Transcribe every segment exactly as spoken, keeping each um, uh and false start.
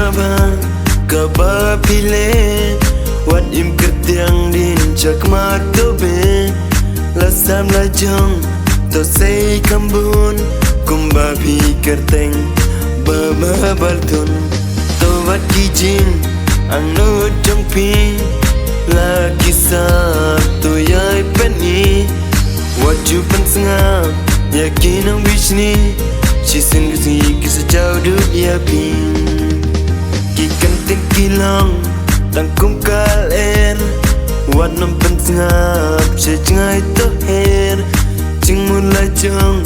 Ba kaba phi leh, wat im kyrtiang dien sha khmat to be. La sam la jong to sei kham bun, kumba phi kyrteng ba ba bal tun. To wat ki jingangnud jong phi la ki sap to ïai pyni. Wat ju pynsngap ïa ki nongbishni, shisien ka sngi ki sa jaw dud ïa phi. Ki kyntien ki long tang kum ka lyer, wat nym pynsngap sha jngai to her. Jingmut la jong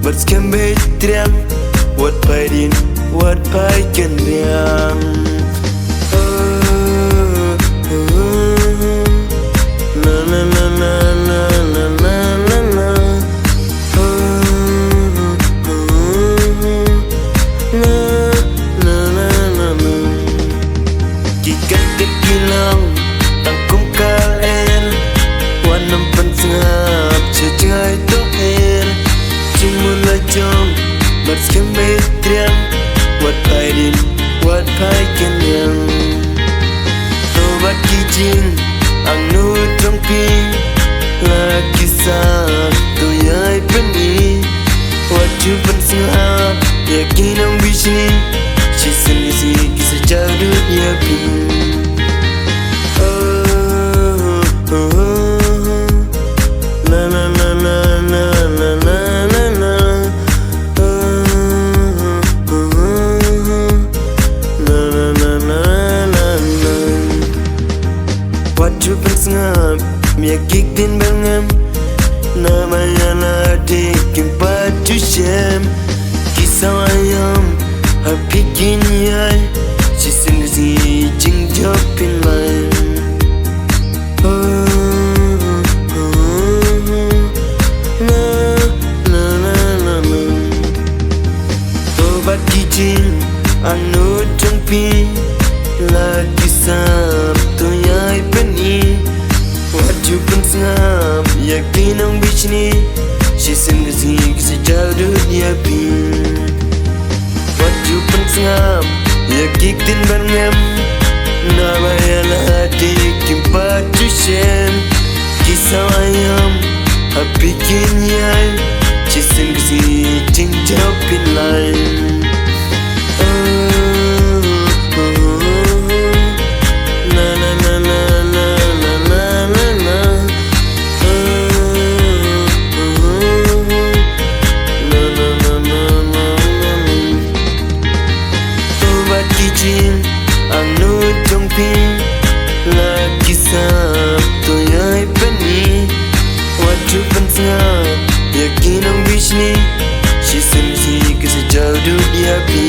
bad skhem beit triang, wat phai dien wat phai kynriang. Ki kyntien ki long tang kum ka lyer, wat nym pynsngap sha jngai to her. Jingmut la jong bad skhem beit triang, wat phai dien wat phai kynriang. To wat ki jingangnud jong phi la ki sap to ïai pyni. Wat ju pynsngap ïa ki nongbishni, shisien ka sngi ki sa jaw dud ïa phi. Oh, oh, oh, oh. Na, na, na. Oh, oh, oh, oh. Na, na, na. Wat ju pynsngap ïa ki ktien bangem, namar ïa lade kim pat ju shem. Ki sawa ïam ha phi kin ïai, shisien ka sngi jingjop phin lai. Oh, oh, oh, oh. Na, na, na, na, na. To wat ki jingangnud jong phi la ki sap to ïai pyni. Wat ju pynsngap ïa ki nongbishni, shisien ka sngi ki sa jaw dud ïa phi. Wat ju pynsngap ïa ki ktien bangem, namar ïa lade kim pat ju shem. Ki sawa ïam ha phi kin ïai, shisien ka sngi jingjop phin lai. Oh, oh, oh, oh. Na, na, na. Oh, oh, oh, oh. Na, na, na. To wat ki jingangnud jong phi la ki sap to ïai pyni. Wat ju pynsngap ïa ki nongbishni, shisien ka sngi ki sa jaw dud ïa phi.